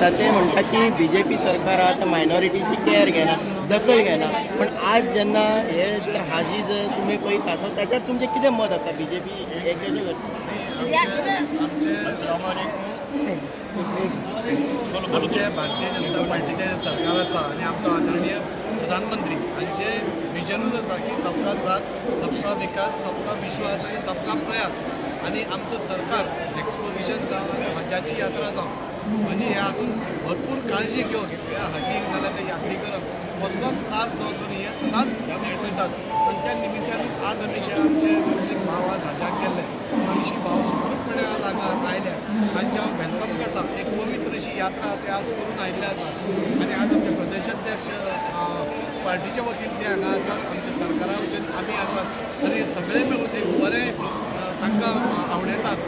आसा, ते म्हणटा की बीजेपी सरकार आतां मायनॉरिटीची केअर घेना, दखल घेना. पण आज जेन्ना हे जर हाजी जर तुमी पळयता, सो ताच्यार तुमचें कितें मत आसा? बीजेपी हे कशें करता? आमचे भारतीय जनता पार्टीचें जें सरकार आसा आनी आमचो आदरणीय प्रधानमंत्री हांचे विजनूच आसा की सबका साथ, सबका विकास, सबका विश्वास आनी सबका प्रयास. आनी आमचो सरकार एक्सपोजिशन जावं आनी हजाची यात्रा जावं, म्हणजे ह्या हातून भरपूर काळजी घेवन ह्या हजीक नाल्यार त्या यात्रेकरांक कसलोच त्रास जावचो न्ही हें सदांच आमी पळयतात. आनी त्या निमित्तानूच आज आमी जे आमचे मुस्लीम भाव आज हजाक गेल्ले, अंयशीं भाव सुखरूपपणे आज हांगा आयले, तांचें हांव welcome करता. एक पवित्र अशी यात्रा ते आज करून आयिल्ले आसा. आनी आज आमचे प्रदेशाध्यक्ष पार्टीच्या वतीन ते हांगा आसात, आमच्या सरकारा वतीन आमी आसात आनी सगळे मेळून एक बरें तांकां आंवडेतात.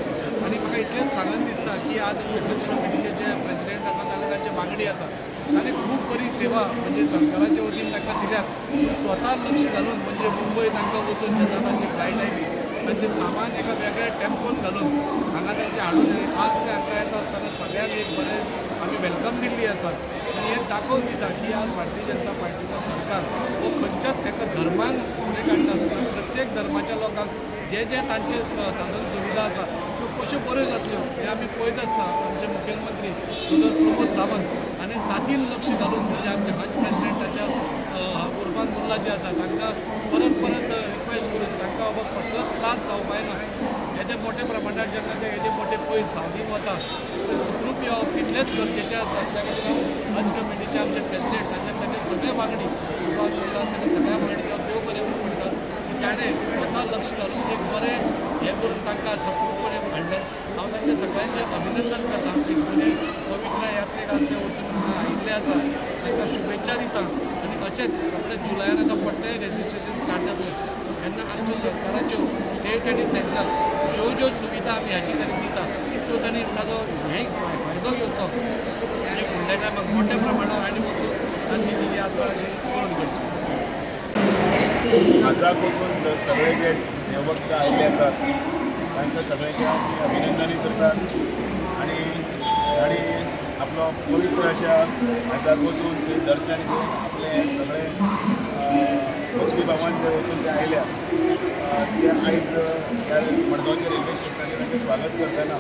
आनी म्हाका इतलेंच सांगन दिसता की आज आमचे हज कमिटीचे जे प्रेजिडेंट आसात जाल्यार तांचे वांगडी आसात, तांणी खूब बरी सेवा म्हणजे सरकाराच्या वतीन तांकां दिल्याच, पूण स्वता लक्ष घालून म्हणजे मुंबय तांकां वचून जेन्ना तांची फ्लायट आयली, तांचें सामान एका वेगळ्या टेम्पोन घालून हांगा तांचें हाडून आनी आज ते हांगा येता आसतना सगळ्यांक एक बरें आमी welcome दिल्ली आसा. आनी हें दाखोवन दिता की आज भारतीय जनता पार्टीचो सरकार हो खंयच्याच एका धर्मान फुडें काडनासतना प्रत्येक धर्माच्या लोकांक जे जे तांचे साधन सुविधा आसा त्यो कश्यो बऱ्यो जातल्यो हें आमी पळयत आसता. आमचे मुखेलमंत्री दोतोर प्रमोद सावंत आनी जातीन लक्ष घालून म्हणजे आमचे हज प्रेसिडेंटाच्या उर्फान मुल्ला जे आसा तांकां परत परत रिक्वेस्ट करून तांकां बाबा कसलोच त्रास जावपा जायना. येदे मोठ्या प्रमाणात जेन्ना ते येदे मोठे पयस सावदीन वता, ते सुखरूप येवप तितलेंच गरजेचें आसता. त्या खातीर हांव हज कमिटीचे आमचे प्रेसिडेंट आनी ताचे सगळे वांगडी उर्फान मुल्ला, ताचे सगळ्या वांगडीचे हांव देव बरें करूं म्हणटा की ताणें स्वता लक्ष घालून एक बरें हें करून तांकां सुखरूपपणे हाडलें. हांव तांचें सगळ्यांचें अभिनंदन करता. एक बरी पवित्र यात्रेक आज ते वचून हांगा आयिल्ले आसा, तांकां शुभेच्छा दिता. आनी अशेंच रोखडें जुलयान आतां परतेंय रेजिस्ट्रेशन स्टार्ट जातलें, तेन्ना आमच्यो सरकाराच्यो स्टेट आनी सेंट्रल ज्यो ज्यो सुविधा आमी हाजे खातीर दिता त्यो तांणी ताजो हें फायदो घेवचो आनी फुडल्या टायमाक मोठ्या प्रमाणात आनी वचून तांची जी यात्रा अशी करून करची. हाजाक वचून सगळे जे देवभक्त आयिल्ले आसात तांकां सगळ्यांचें आमी अभिनंदनूय करतात. आनी तांणी आपलो पवित्र अशा हाजाक वचून थंय दर्शन घेवन आपले सगळे भक्तिभावान जे वचून ते आयल्या, ते आयज ह्या मडगांवच्या रेल्वे स्टेशनाचेर तांचें स्वागत करतना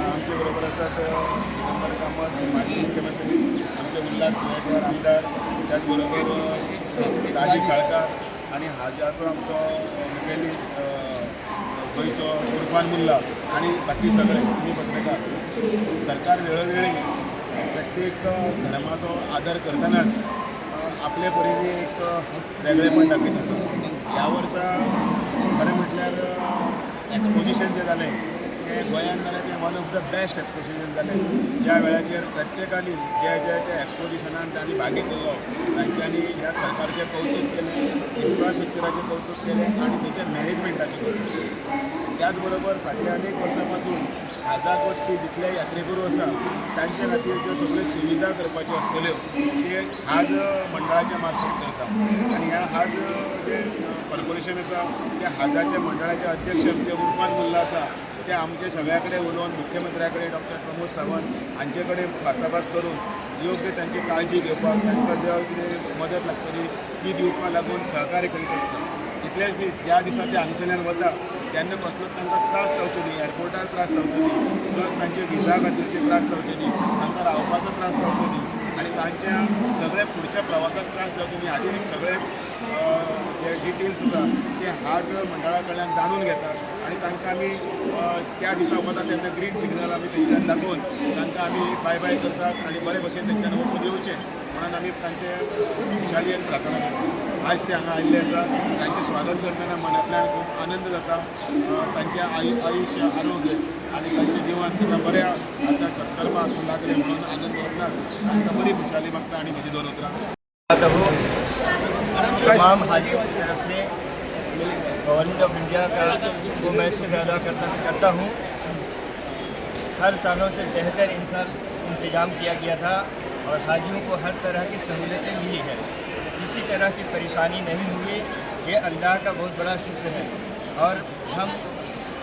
आमचे बरोबर आसात दिगंबर कामत, माजी मुख्यमंत्री, आमचे उल्हास तुयेंकार आमदार, त्याच बरोबर दाजी साळकार आनी हाजाचो आमचो मुखेली गोंयचो उर्फान मुल्ला आनी बाकी सगळे तुमी पत्रकार. सरकार वेळोवेळी प्रत्येक धर्माचो आदर करतनाच आपले परीने एक वेगळेपण दाखयत आसा. ह्या वर्सा खरें म्हटल्यार एक्सपोजिशन जें जालें तें गोंयांत जालें, तें one of the best exposition जालें. ज्या वेळाचेर प्रत्येकानी जे जे ते एक्सपोजिशनान तांणी भाग घेतिल्लो, तांच्यांनी ह्या सरकारचें कौतूक केलें, इन्फ्रास्ट्रक्चराचें कौतूक केलें आनी तेच्या मॅनेजमेंटाचें कौतूक केलें. त्याच बरोबर फाटल्या अनेक वर्सां पासून हाजाक वचपी जितले यात्रेकरू आसा तांचे खातीर ज्यो सगळ्यो सुविधा करपाच्यो आसतल्यो ते हाज मंडळाच्या मार्फत करता. आनी ह्या हाज जे कॉर्पोरेशन आसा त्या हाजाच्या मंडळाचे अध्यक्ष आमचे उर्फान मुल्ला आसा, ते आमचे सगळ्या कडेन उलोवन मुख्यमंत्र्या कडेन डॉक्टर प्रमोद सावंत हांचे कडेन भासाभास करून योग्य तांची काळजी घेवपाक, तांकां ज्या कितें मदत लागतली ती दिवपाक लागून सहकार्य करीत आसता. इतलेंच न्ही, ज्या दिसा ते हांगसरल्यान वता तेन्ना कसलोच तांकां त्रास जावचो न्ही, एअरपोर्टार त्रास जावचो न्ही, प्लस तांचे विजा खातीरचे त्रास जावचे न्ही, तांकां रावपाचो त्रास जावचो न्ही आनी तांच्या सगळ्या फुडच्या प्रवासाक त्रास जावचो न्ही हाजेर एक सगळे जे डिटेल्स आसा ते हाज मंडळा कडल्यान जाणून घेतात. आनी तांकां आमी त्या दिसा वता तेन्ना ग्रीन सिग्नल आमी तेंच्यान दाखोवन तांकां आमी बाय बाय करतात आनी बरे भशेन तेंच्यान वचून येवचें म्हणून आमी तांचे खुशाली आनी प्रार्थना करतात. आयज ते हांगा आयिल्ले आसा, तांचें स्वागत करतना मनांतल्यान खूब आनंद जाता. तांचें आयुश्य, आरोग्य आनी तांचें जिवन ताका बऱ्या आतां सत्कर्मा हातूंत लागलें म्हणून आनंद वतना तांकां बरी खुशाली मागता आनी म्हजी दोन उतरां. तमाम हाजियों की तरफ से गवर्नमेंट ऑफ इंडिया का को मैं शुक्र अदा करता करता हूँ. हर सालों से बेहतर इन साल इंतज़ाम किया गया था और हाजियों को हर तरह की सहूलतें मिली है. किसी तरह की परेशानी नहीं हुई, ये अल्लाह का बहुत बड़ा शुक्र है. और हम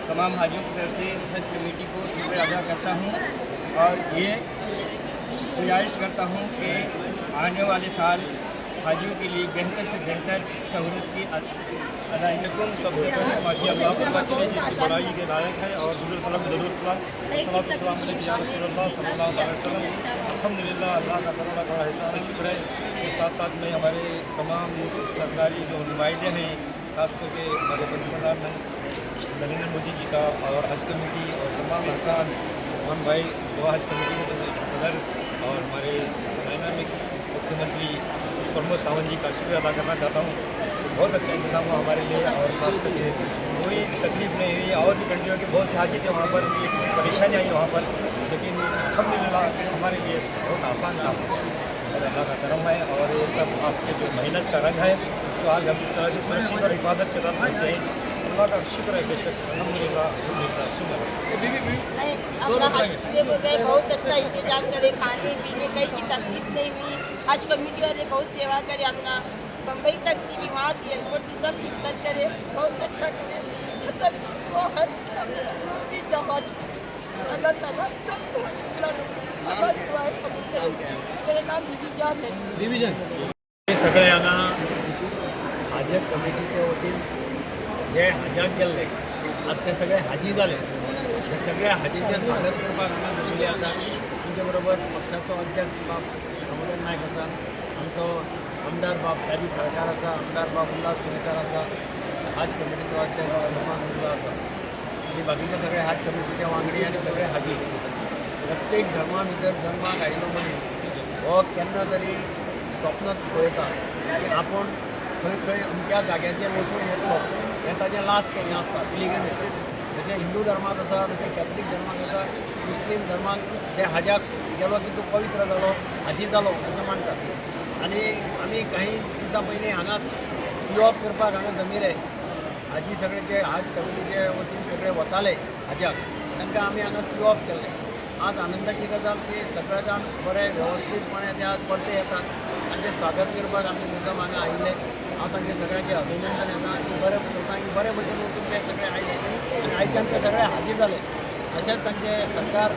तमाम हाजियों की तरफ से हज कमेटी को शुक्र अदा करता हूँ और ये गुजारिश करता हूँ कि आने वाले साल हाजियों के लिए बेहतर से बेहतर सहूलत की अदायगी। सबसे पहले बाकी अल्लाह के लिए जिसकी बड़ाई के लायक है और सलाम सलाम सल्लल्लाहु अलैहि वसल्लम। अल्हम्दुलिल्लाह, अल्लाह का बड़ा बड़ा एहसान शुक्र है। के साथ साथ में हमारे तमाम सरकारी जो नुमाइंदे हैं, खास करके हमारे प्रधानमंत्री नरेंद्र मोदी जी का और हज कमेटी और तमाम अरकान मोहन भाई गोवा हज कमेटी के सदर और हमारे डायनामिक मुख्यमंत्री प्रमोद सावंत जी का शुक्रिया अदा करना चाहता हूँ। बहुत अच्छा इंतजाम हुआ हमारे लिए और खास करके कोई तकलीफ नहीं हुई। और भी कंट्रियों के बहुत से हाजी थे वहाँ पर, परेशानी आई वहाँ पर, लेकिन अल्हम्दुलिल्लाह हमारे लिए बहुत आसान था और अल्लाह का करम है और ये सब आपके जो मेहनत का रंग है तो आज हम इस तरह से सुरक्षित और हिफाजत के साथ पहुँचे हैं। अल्लाह का शुक्र है, बेशक अल्हम्दुलिल्लाह, अल्हम्दुलिल्लाह, शुक्र है। नहीं, अपना हज पूरे हो गए, बहुत अच्छा इंतजाम करे, खाने पीने कहीं की तकलीफ नहीं हुई। हज कमेटी वाले बहुत सेवा करे, अपना बम्बई तक से भी वहाँ से एयरपोर्ट से सब खिदमत करे, बहुत अच्छा करे। सबकी दुआ है, भी जहाज अल्लाह ताला सबको हज पूरा हमारी दुआ कबूल करे। मेरा नाम बीबी जान है। सगळे हांगा हाज कमिटीचे वतीन जे हाजाक गेल्ले आज ते सगळे हाजी जाले, हे सगळे हाजीचें स्वागत करपाक हांगा जमिल्ले आसा। आमचे बरोबर पक्षाचो अध्यक्ष बाब दामोदर नायक आसा, आमचो आमदार बाब राजी साळकार आसा, आमदार बाब उल्हास तुयेंकार आसा, हाज कमिटीचो अध्यक्ष इरफान उल्ला आसा आनी बाकीचे सगळे हाज कमिटीचे वांगडी आनी सगळे हाजी। प्रत्येक धर्मा भितर जन्माक आयिल्लो मनीस हो केन्ना तरी स्वप्न पळयता की आपूण खंय खंय अमक्या जाग्याचेर वचून येतलो, हें ताजें लास्ट हें आसता पिलिग्रीमेज। जशें हिंदू धर्मांत आसा तशें कॅथलीक धर्मांत आसा, मुस्लीम धर्मांत ते हाज्याक गेलो की तूं पवित्र जालो, हाजी जालो अशें मानतात। आनी आमी काही दिसां पयलीं हांगाच सी ऑफ करपाक हांगा जमिल्ले हाजी सगळे जे हाज कमिटीचे वतीन सगळे वताले हाज्याक, तांकां आमी हांगा सी ऑफ केल्ले। आज आनंदाची गजाल की सगळे जाण बरे वेवस्थीतपणे ते आज परते येतात, तांचें स्वागत करपाक आमी मुद्दम हांगा आयिल्ले। हांव तांचें सगळ्यांचें अभिनंदन येता की बरें करता की बरे भशेन वचून ते सगळे आयले आनी आयच्यान ते सगळे हाजी जाले। अशेंच तांचें सरकार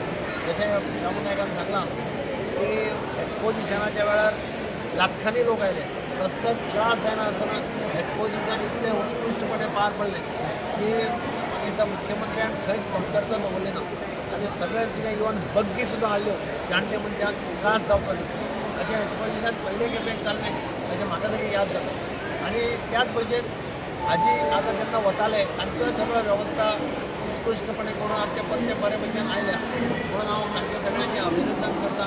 जशें दामू नायकान सांगलां की एक्सपोजिशनाच्या वेळार लाखांनी लोक आयले, कसलोच त्रास जायना आसतना एक्सपोजिशन इतलें उत्कृश्टपणे पार पडलें की म्हाका दिसता मुख्यमंत्र्यान खंयच कमतरता दवरली ना आनी सगळें कितें इवन बग्गी सुद्दां हाडल्यो जाणटे मनशांक त्रास जावचो न्ही अशें एक्सपोजिशन पयले खेपेक जाल्लें अशें म्हाका तरी याद जाता। आनी त्याच भशेन हाजी आतां जेन्ना वताले तांच्यो सगळ्यो वेवस्था उत्कृश्टपणे करून आज ते परते बरे भशेन आयल्या म्हणून हांव तांचें सगळ्यांचें अभिनंदन करता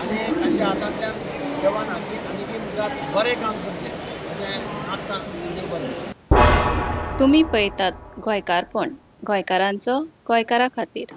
आनी तांच्या हातांतल्यान देवान आनीकय मुखार बरें काम करचें अशें मागता। देव बरें। तुमी पळयतात गोंयकारपण, गोंयकारांचो गोंयकारा खातीर।